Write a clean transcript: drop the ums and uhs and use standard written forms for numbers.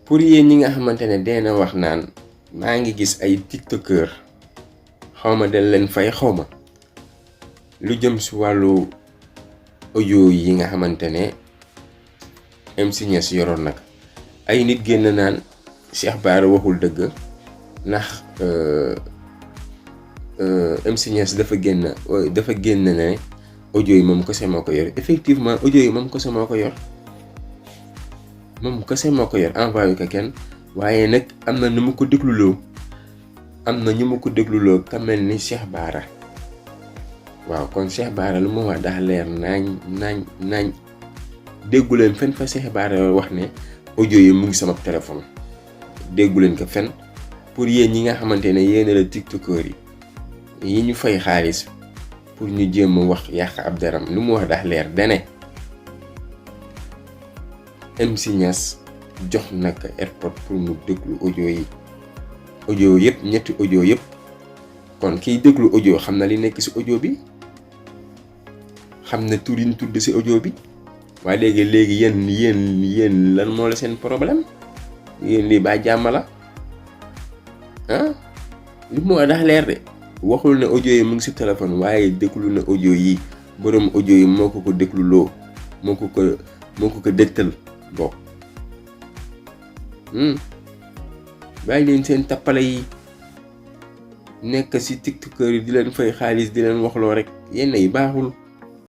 pour yéen ñi nga xamante ne dee na wax naan maa ngi gis ay tiktokeur xawma dañ leen fay xawma lu jëm si wàllu audio yi nga xamante ne MC Niass yoroon nag ay nit génn naan Cheikh Bara waxul dëgg ndax MC Niass dafa génn ne audio yi moom kese moo ko yor. Effectivement audio yi moom kese moo ko yor envoyé ko kenn waaye nag am na ñu mu ko dégluloo ka mel ni Cheikh Bara. waaw kon Cheikh Bara lu mu wax daa leer nañ déggu leen fenn fa Cheikh Bara wax ne audio yi mu ngi sama téléphone. déggu leen ko fenn. pour yéen ñi nga xamante ne yéen la tiktokeur yi ñu fay xaalis pour ñu jéem a wax yàq ab daram lu mu wax daa leer dane MC Niass jox naka airport pour mu déglu audio yëpp ñetti audio yëpp. kon kiy déglu audio xam na li nekk ci audio bi xam na tur yi ñu tudd ci audio bi waaye léegi yéen lan moo la seen problème yéen lii ba jàmm la li mu wax daa leer de waxul ne audio yi mu ngi ci téléphone waaye déglu na audio yi borom audio yi moo ko dégluloo moo ko dégtal bokk bàyyi leen seen tappale yi nekk ci tiktokeur yi di leen fay xaalis di leen waxloo rek yenn yi baaxul.